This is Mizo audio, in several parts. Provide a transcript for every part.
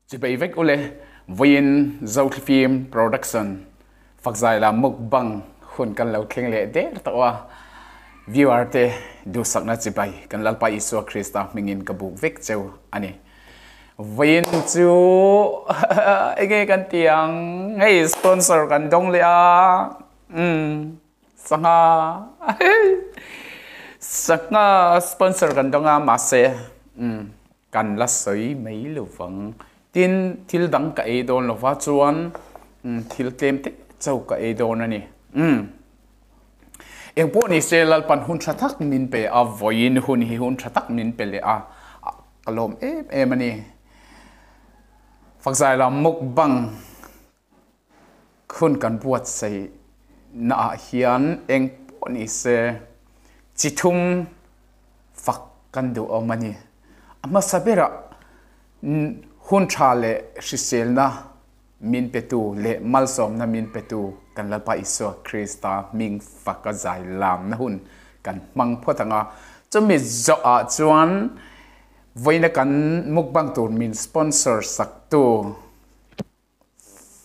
Chibai vek ule, vawiin Zothlifim Production fakzai la mukbang hun kan lo thleng leh der tawh a, viewer te duhsakna chibai kan Lalpa Isua Krista hmingin ka buk vek cheu a ni. Vawiin chu enge kan ti ang, hei sponsor kan dawng leh a, umm sangha sangha sponsor kan dawng a mahse umm Kan la sawi mai lo vang. Tin, thil dang ka ei dawn lova chuan thil tlem te chauh ka ei dawn a ni. Umm. Eng pawh ni se Lalpan hun tha tak min pe a, vawiin hun hi hun tha tak min pe leh a, ka lawm em em a ni. Fakzai lam mukbang Hun kan buatsaih naah hian eng pawh ni se chi thum fak kan duh awm a ni. A hmasa berah hun tha leh hriselna min petu leh malsawmna min petu kan Lalpa Isua Krista hming faka zai lamna hun kan hmang phawt ang a. Chumi zawhah chuan vawiina kan mukbang tur min sponsor saktu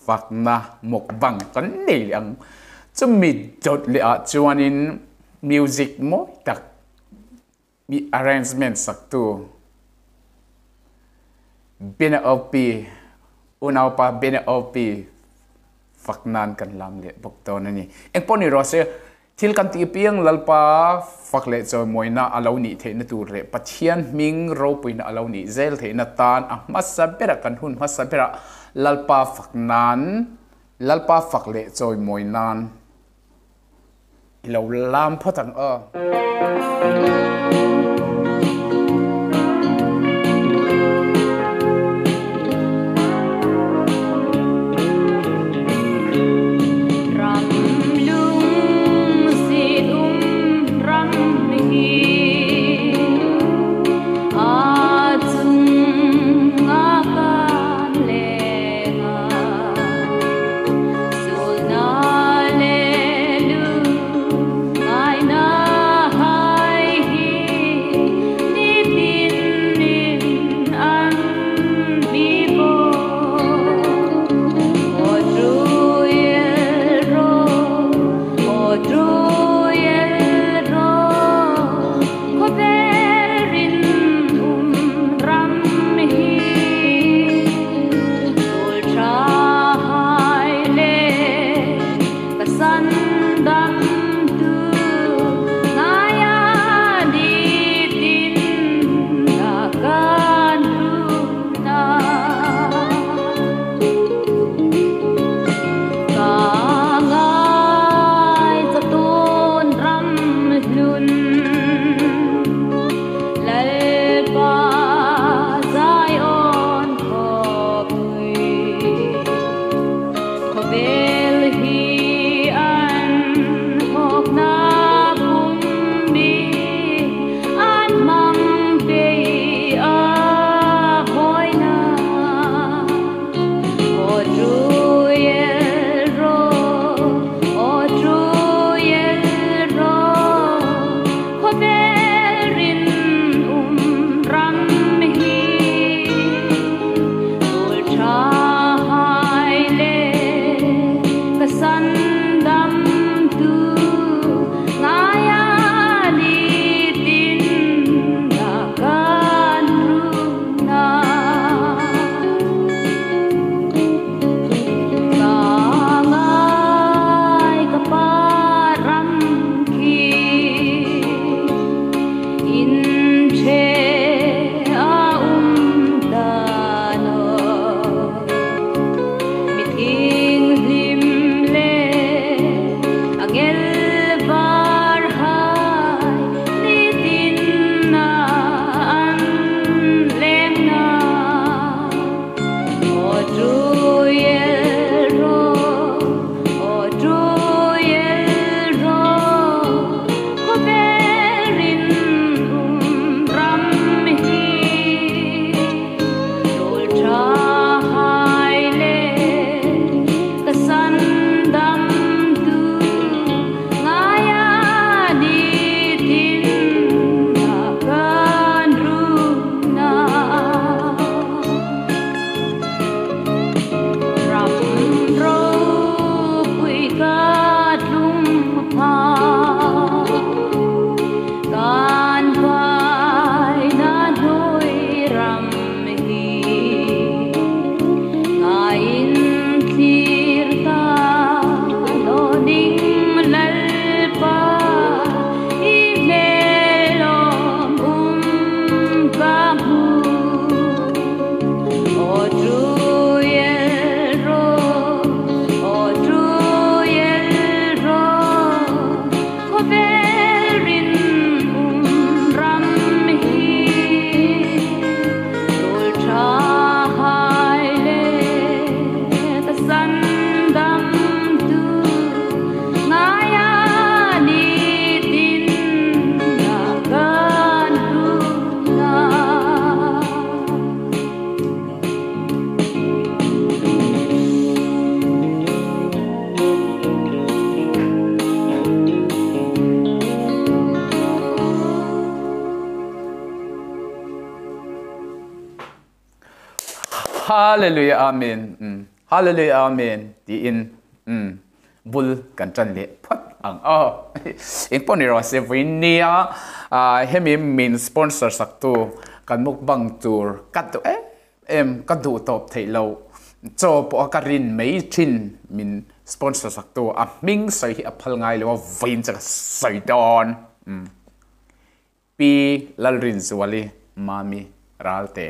Fakna mukbang kan nei leh ang. Chumi dawt leh ah chuanin music mawi tak mi arrangement saktu Bena OP unaupa Bena OP fak nan kan lam leh bawk dawn a ni. Engpawh ni rawh se Thil kan tih apiang Lalpa fak leh chawimawina a lo nih theihna tur leh Pathian hming ropuina a lo nih zel theihna tan a hmasa berah kan hun hmasa berah Lalpa fak nan Lalpa fak leh chawimawi nan i lo lam phawt ang aw. Hallelujah Amen Hallelujah Amen tiin bul kan ṭan leh phawt ang aw. Engpawh ni rawh se vawiin nia hemi min sponsor saktu kan mukbang tur ka duh em em ka duh tawp theih lo chaw pawh a ka rin mai thin min sponsor saktu a hming sawi hi a phal ngai lo a vawiin chu ka sawi dawn. Pi Lalrinzuali Mami Ralte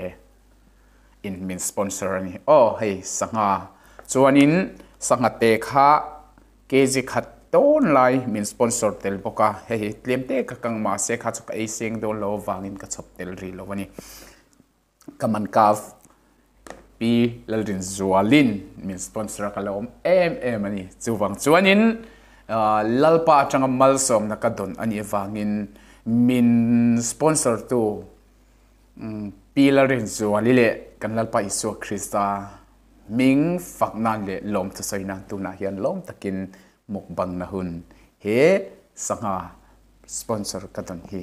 in min sponsor a ni. Aw hei sangha chuanin sangha te kha kg khat tawn lai min sponsor tel bawk a, hei hi tlem te ka kang mahse kha chu ka ei seng dawn lo avangin ka chhawp tel rih lo a ni. Ka man kaf Pi Lalrinzualin min sponsor a ka lo awm em em a ni. Chuvang chuanin Lalpa atanga malsawmna ka dawn a nih avangin min sponsor tu Pi Lalrinzuali leh kan Lalpa Isua Krista hming fak nan leh lawmthu sawi nan tunah hian lawm takin mukbangna hun he sangha sponsor ka dawn hi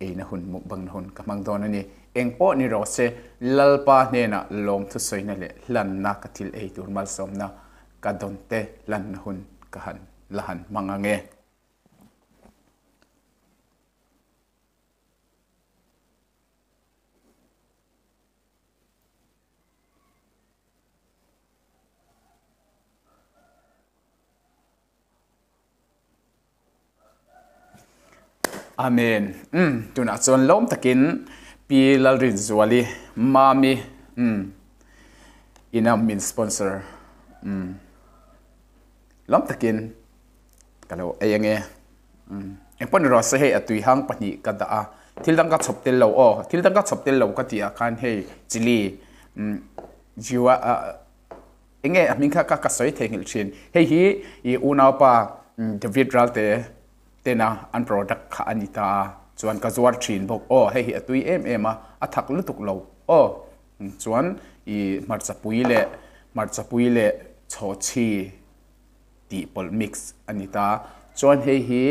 Eina hun, mukbangna hun ka hmang dawn a ni. Eng pawh ni rawh se, Lalpa hnenah lawmthusawina leh hlanna ka thil ei tur malsawmna ka dawn te hlanna hun ka han la han hmang ang e. Amen. Umm tunah chuan lawm takin Pi Lalrinzuali Mami umm ina min sponsor umm lawm takin ka lo ei ange umm engpawh ni rawh se hei a tui hang pahnih ka dah a thil dang ka chhawp tel lo aw thil dang ka chhawp tel lo ka tih ah khan hei chilli umm jiwa ah Enge a hming kha ka ka sawi thei nghilh thin. Hei hi i unaupa David Ralte tena an product kha a ni ta a, chuan ka zuar thin bawk. Aw hei hi a tui em em a, a thak lutuk lo aw. Chuan i hmarcha pui leh hmarcha pui leh chhawchhi tih pawlh mix a ni ta. Chuan hei hi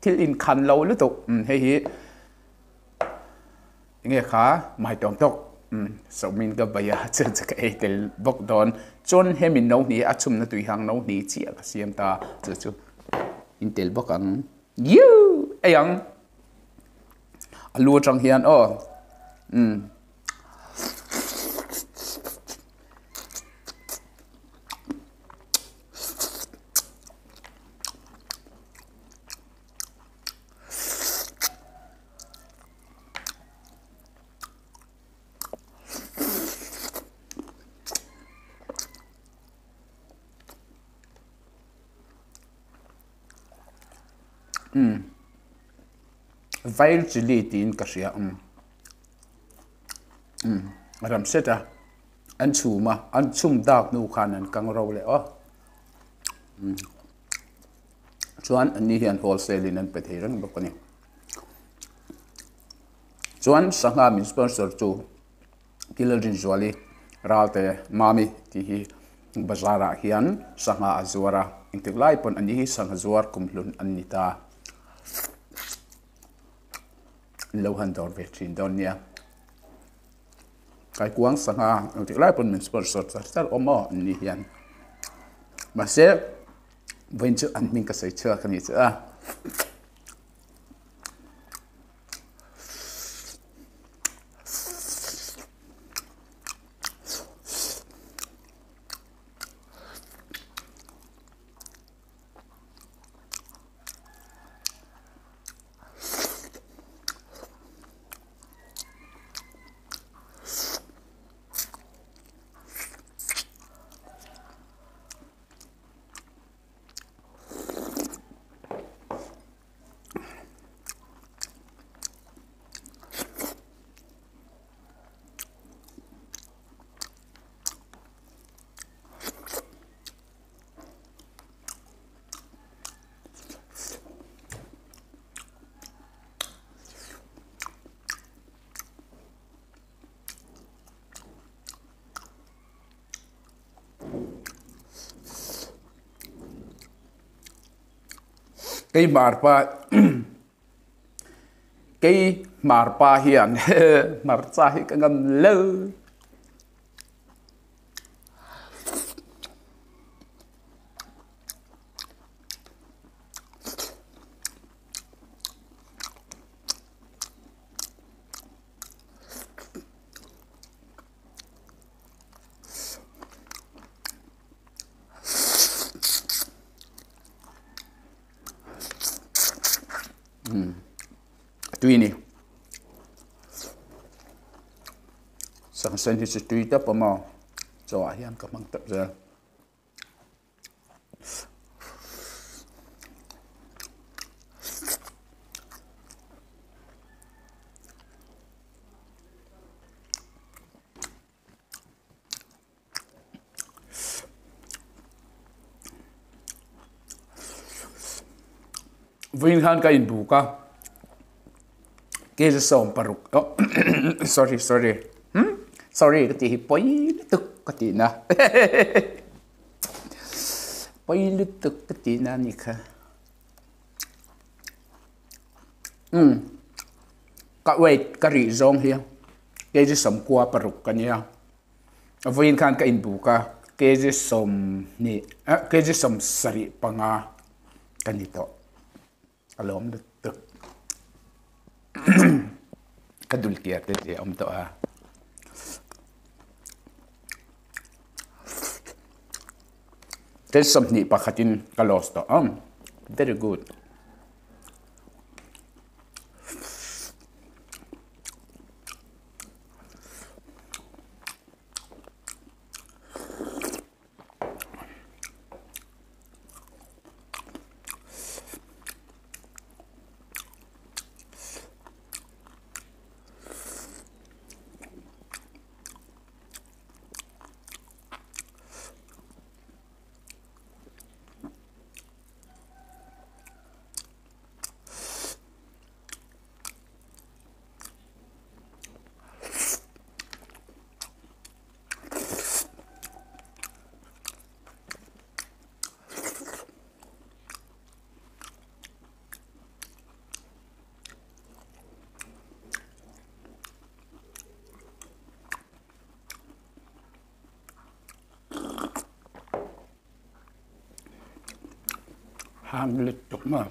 thil inkhan lo lutuk hei hi. Enge kha mai tawm tawk sawmin ka bai a chu chu ka ei tel bawk dawn chuan hemi no hnih a chhumna tui hang no hnih chiah ka siam ta chu chu in tel bawk ang iu ei ang a lu atang hian aw umm. Umm vail chilli tiin ka hria umm umm a ram set a an chhum a an chhum dak hnu khan an kang ro leh aw umm chuan an ni hian wholesale in an pe thei reng bawk a ni. Chuan sangha min sponsor tu Pi Lalrinzuali Ralte Mami tih hi bazar ah hian sangha a zuar a, engtik lai pawn ani hi sangha zuar kumhlun an ni ta. An lo han dawr ve thin dawn nia. Kaikuang sangha engtik lai pawn min sponsor char char awm aw an ni hian. Mahse vawiin chu an hming ka sawi chhuak a ni chu a. Kei hmarpa kei hmarpa hian hmarcha hi ka ngam lo. Tui ni. Sangha sen hi chu tui tawp a maw? Chaw ah hian ka hmang tawp zel. Vawiin khan ka inbuk a kg 16 oh sorry sorry hmm sorry ka tih hi pawi lutuk ka tih na pawi lutuk ka tih na a ni kha umm ka weight ka rih zawng hi kg 96 ka nia. Vawiin khan ka inbuk a, kg 20 eh kg 75 ka ni tawh. A lawm lutuk. Ka dul kiar te te a awm tawh a. Kg 21 in ka loss tawh a, very good. Hang lutuk maw.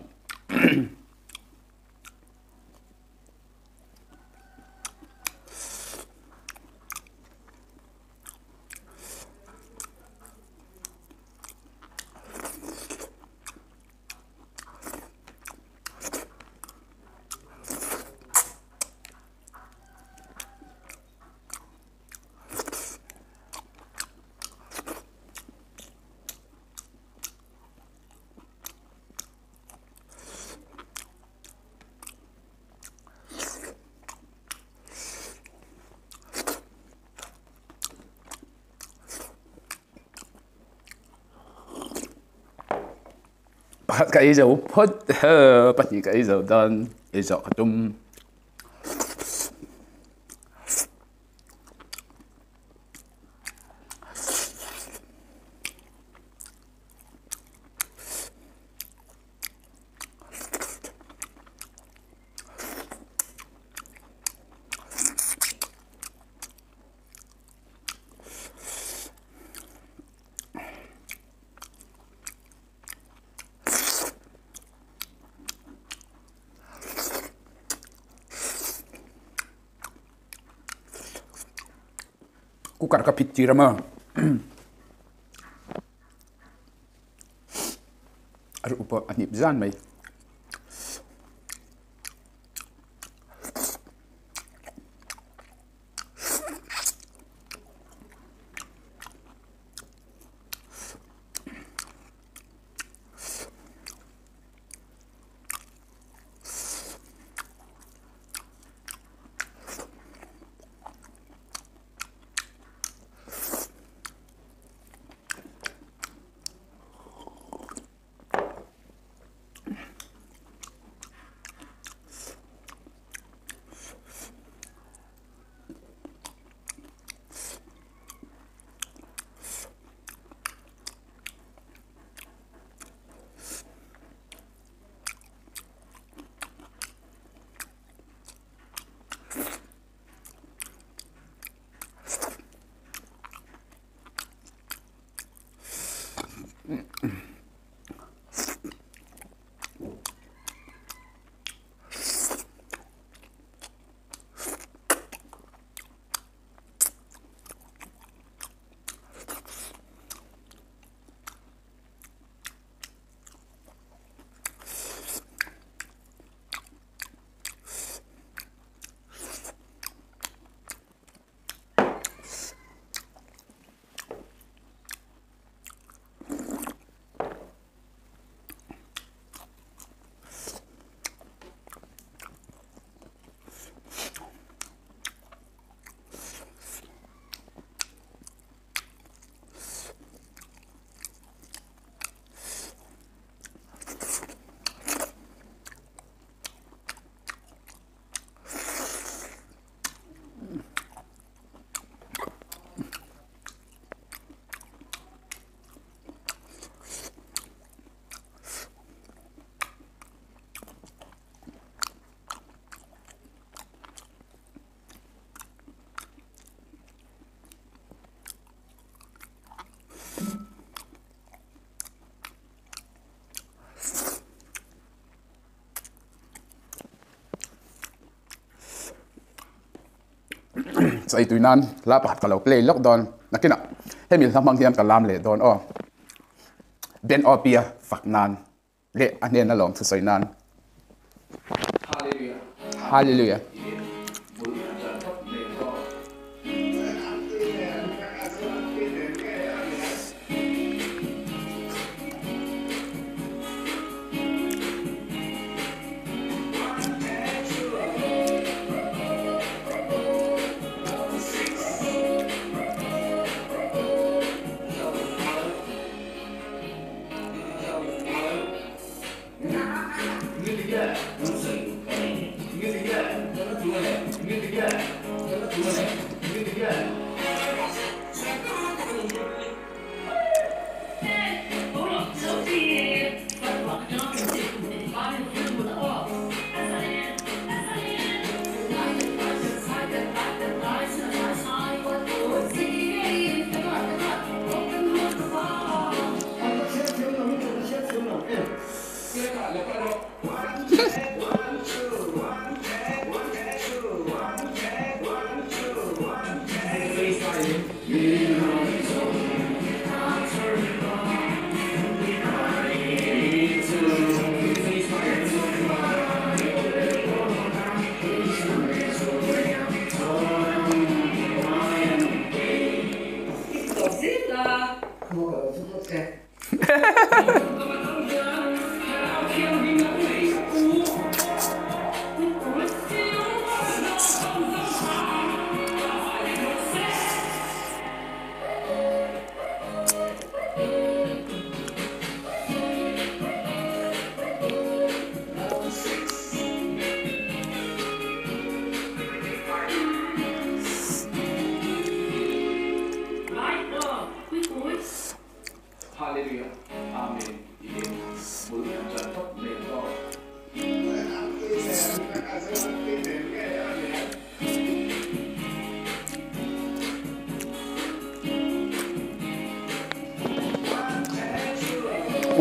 Pakhat ka ei zo phawt pahnih ka ei zo dawn ei zawh ka tum. Cooker ka phit tir a maw. A ruh pawh a hnip zan mai. Chaw tui nan hla pakhat ka lo play lawk dawn. Nakinah hemi hla hmang hian ka lam leh dawn aw. Ben Opia fak nan leh a hnena lawm thusawi nan. Hallelujah. Hallelujah.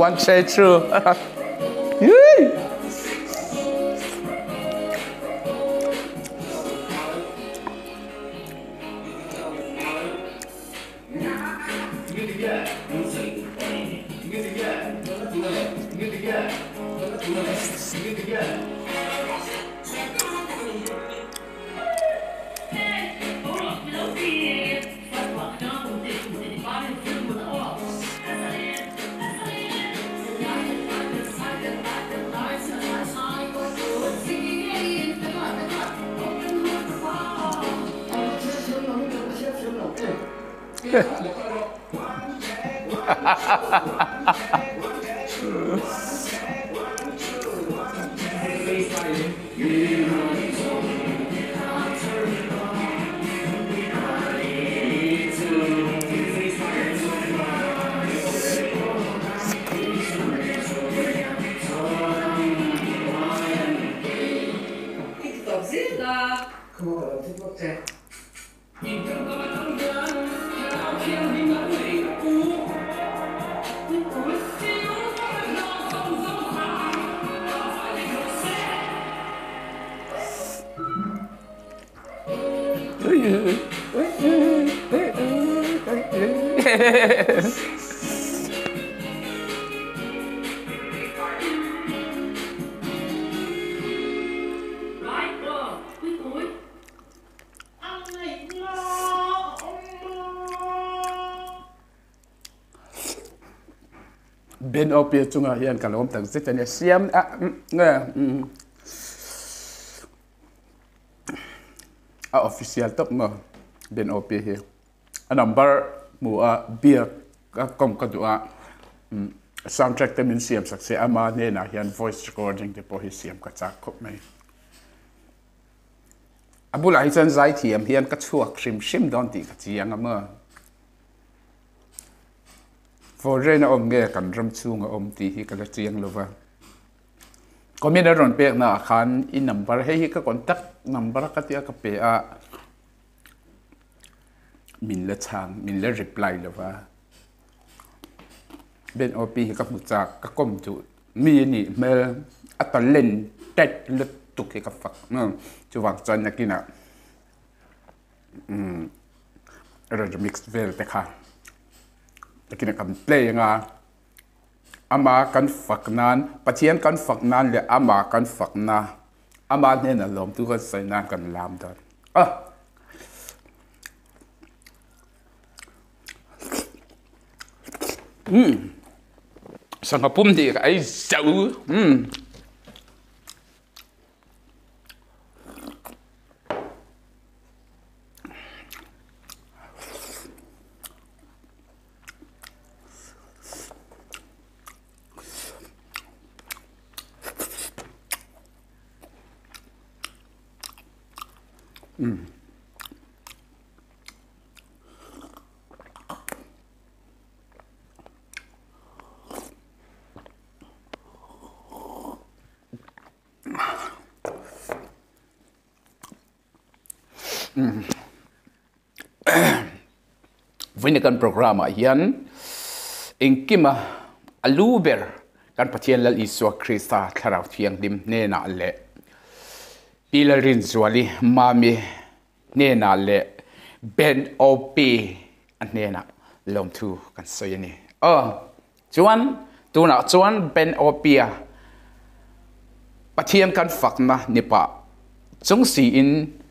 One say true. Ben Opia chungah hian ka lawm tak zet a nia siam a a official tawp maw Ben Opia hi a number hmu a biak a kawm ka duh a soundtrack te min siam sak se ama hnenah hian voice recording te pawh hi siam ka chak khawp mai. A bulah hi chuan zaithiam hian ka chhuak hrim hrim dawn tih ka chiang a maw. Foreign a awm nge kan ram chhung a awm tih hi ka la chiang lo va. Comment a rawn pek naah khan i number hei hi ka contact number ka tia ka pe a min la chhang min la reply lo va. Ben OP hi ka hmu chak ka kawm duh mi a nih hmel a talent tet lutuk hi ka fak chuvang chuan nakinah. Umm rawn remix vel te kha takin kan play anga ama kan fak nan Pathian kan fak nan leh ama kan fak na ama hnena lawmtu kan sawi nan kan lam dawn a. Umm sangha pum hnih ka ei zo umm. Vawiin kan program ah hian engkima a lu ber kan Pathian Lal Isua Krista Thlarau Thianghlim hnenah leh Pi Lalrinzuali Mami hnenah leh Ben Opi a hnenah lawmthu kan sawi a ni. Aw, chuan tunah chuan Ben Opia Pathian kan fakna ni pah chung siin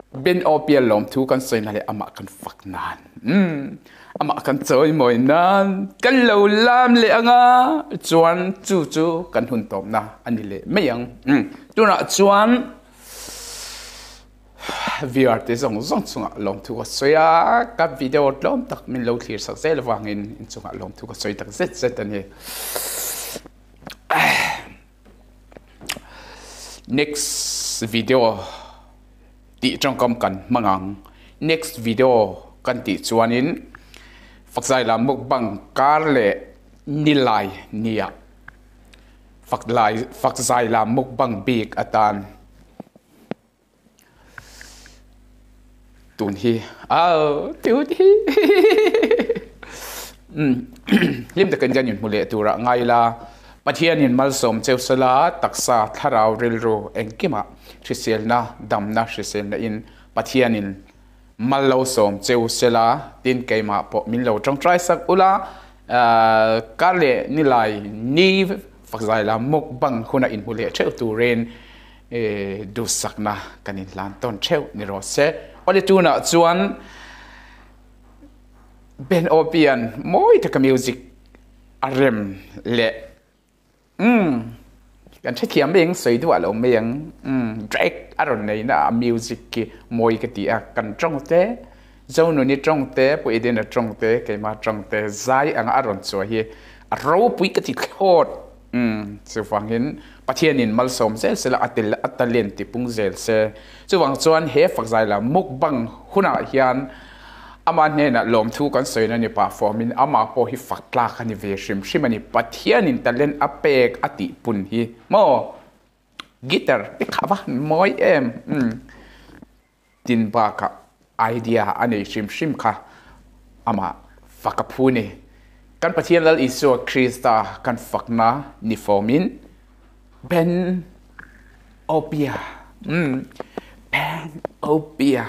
Ben Opia lawmthu kan sawina leh amah kan fak nan, umm, amah kan chawimawi nan kan lo lam leh anga chuan chu chu kan hun tawpna a ni leh mai ang. Umm, tunah chuan VR te zawng zawng chungah lawmthu ka sawi a, ka video tlawm tak min lo thlir sak zel avangin in chungah lawmthu ka sawi tak zet zet a ni. Next video tih tawngkam kan hmang ang. Next video kan tih chuanin Fakzai lam mukbang kar leh nilai nia Fakzai lam mukbang bik atan Tun hi au tun hi hlim takin kan inhmu leh turah ngai la Pathianin malsawm cheu sela taksa thlarau rilru engkimah hriselna damna hriselna in Pathianin mal lo sawm cheu sela tin keimah pawh min lo tawngtai sak ula kar leh nilai ni fakzai lam mukbang huna inhmu leh theuh turin duhsakna kan inhlan tawn theuh ni rawh se. Awle tunah chuan Ben Opian mawi taka music a rem leh umm kan hrethiam mai ang sawi duah lo mai ang umm Drake a rawn nei na a music khi mawi ka ti a kan tawng te Zonuni tawng te Pu Edena tawng te keima tawng te zai anga a rawn chhuah hi a ropui ka ti thlawt. Umm, chuvangin Pathianin malsawm zel sela a tel a talent ti pung zel se. Chuvang chuan he fakzai la mukbang hunah hian ama hnenah lawmthu kan sawina ni pah fawmin amah pawh hi fak tlak a ni ve hrim hrim a ni. Pathianin talent a pek a tih pun hi maw guitar te kha va han mawi em. Umm. Tin bakah idea a nei hrim hrim kha amah fak a phu ni. Kan Pathian Lal Isua Krista kan fakna ni fawmin Ben Opia, umm, Ben Opia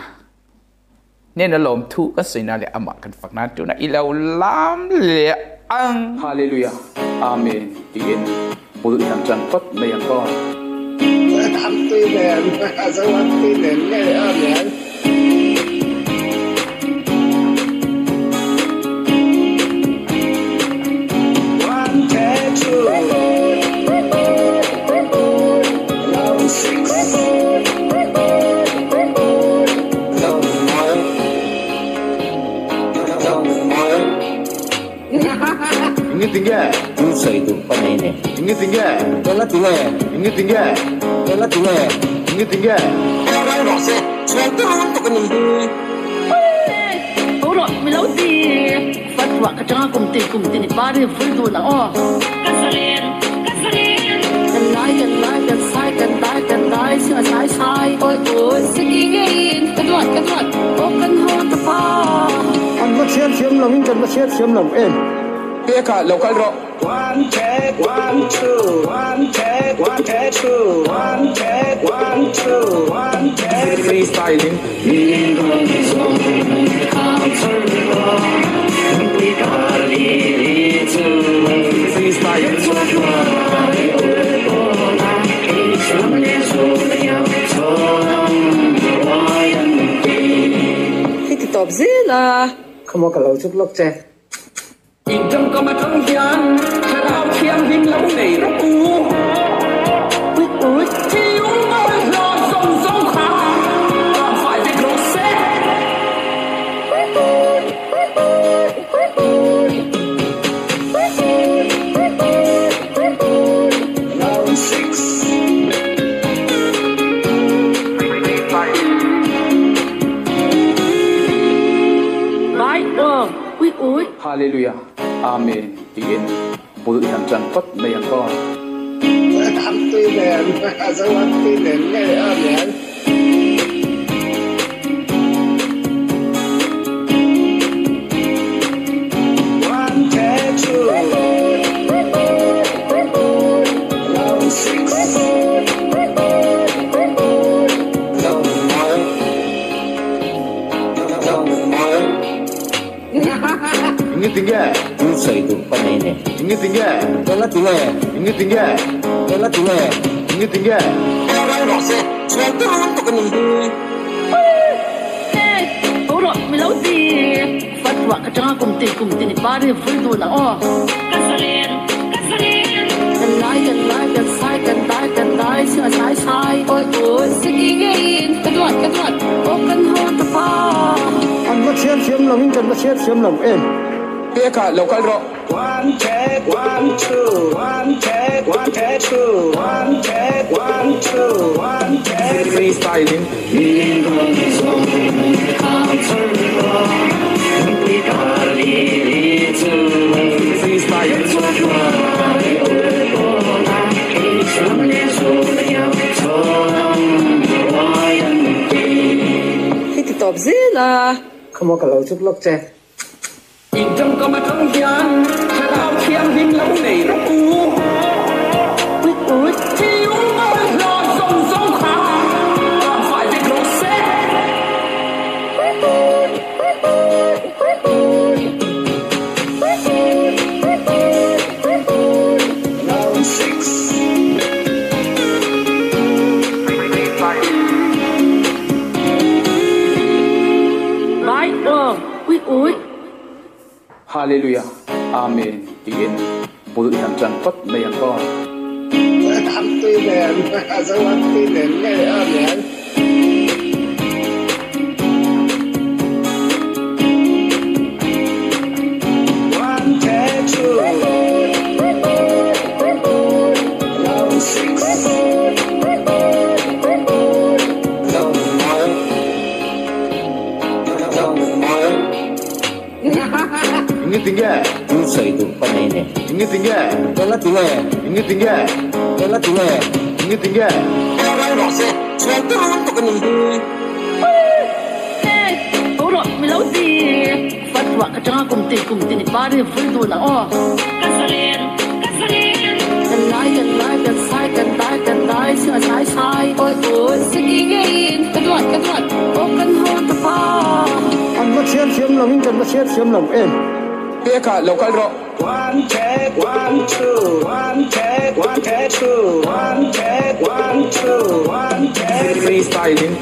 hnena lawmthu kan sawina leh amah kan fakna tuna i lo lam leh ang. Hallelujah Amen tiin bul i han tan phawt mai ang aw. Enge tinge? Thil sawi duh ka nei ni. Enge tinge? Eng a tinge? Enge tinge? Eng a tinge? Enge tinge? Eng rai rawh se, chhuan te run tuk a ni hi. Ho rawh mi lo ti. Fat ruah ka changa kum tin kum tin i par hi vul dun ang aw. Ka zalen, ka zalen. Kan lai, kan lai, kan sai, kan dai, kan dai, sing a sai sai. Awi awi. Seki ngeiin ka duat, ka duat, aw kan haw ta pa. An va chhiar thiam lo in kan va chhiar thiam lo em. Peka lo kal rawh. One take, one two, one take, one take two, one take, one two, one take. Freestyling. Freestyling. Khi ti tawp zel a. Khaw ka lo chuk lawk che. In tangkam atang hian thlarau thianghlim lo nei rawh u. Ui ui. Thiung mawi hlawn zawng zawng kha kang fai vek rawh se. Round six. Bye aw. Ui ui. Hallelujah. Amen tiin bul i han tan phawt mai ang aw. An tui nen, a zo an tui nen ngei a niang. One take two. Round six. Inge tinge? Thil sawi duh ka nei ni. Inge tinge? Eng a ti nge? Inge tinge? Eng a ti nge? Inge tinge? Reng rawh se, chhuan te run tuk a ni hi. Hey, ho rawh mi lo ti. Fatwa ka changa kum tin kum tin i pari vul dun ang aw. Ka zalen, ka zalen. Kan lai, kan lai, kan sai, kan dai, kan dai, sing a sai sai. Awi awi, siki ngeiin ka duat, ka duat, aw kan haw ta pa. An va chhiar thiam lo in kan va chhiar thiam lo em? Peka lo kal rawh. One take, one two, one take, one take two, one take, one two, one take. Freestyling. Freestyling. Khi ti tawp zel a. Khaw ka lo chuk lawk che. In tangkam atang hian thlarau thianghlim lo nei rawh u. Ui ui. Thiung mawi hlawn zawng zawng kha kang fai vek rawh se. Round six. Bye aw. Ui ui. Hallelujah. Amen tiin bul i han tan phawt mai ang aw. An tui nen, a zo an tui nen ngei a niang. One take two. Round six. Inge tinge? Thil sawi duh ka nei ni. Inge tinge? Eng a ti nge? Inge tinge? Eng a ti nge? Inge tinge? Reng rawh se, chhuan te run tuk a ni hi. Hey, ho rawh mi lo ti. Fatwa ka changa kum tin kum tin i pari vul dun ang aw. Ka zalen, ka zalen. Kan lai, kan lai, kan sai, kan dai, kan dai, sing a sai sai. Awi awi, siki ngeiin ka duat, ka duat, aw kan haw ta pa. An va chhiar thiam lo in kan va chhiar thiam lo em? Peka lo kal rawh. One take, one two, one take, one take two, one take, one two, one take. Freestyling.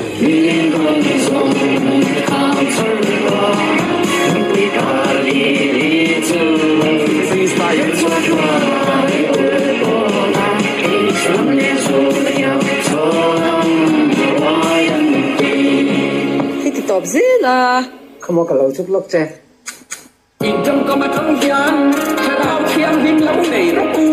Freestyling. Khi ti tawp zel a. Khaw ka lo chuk lawk che. In tangkam atang hian thlarau thianghlim lo nei rawh u.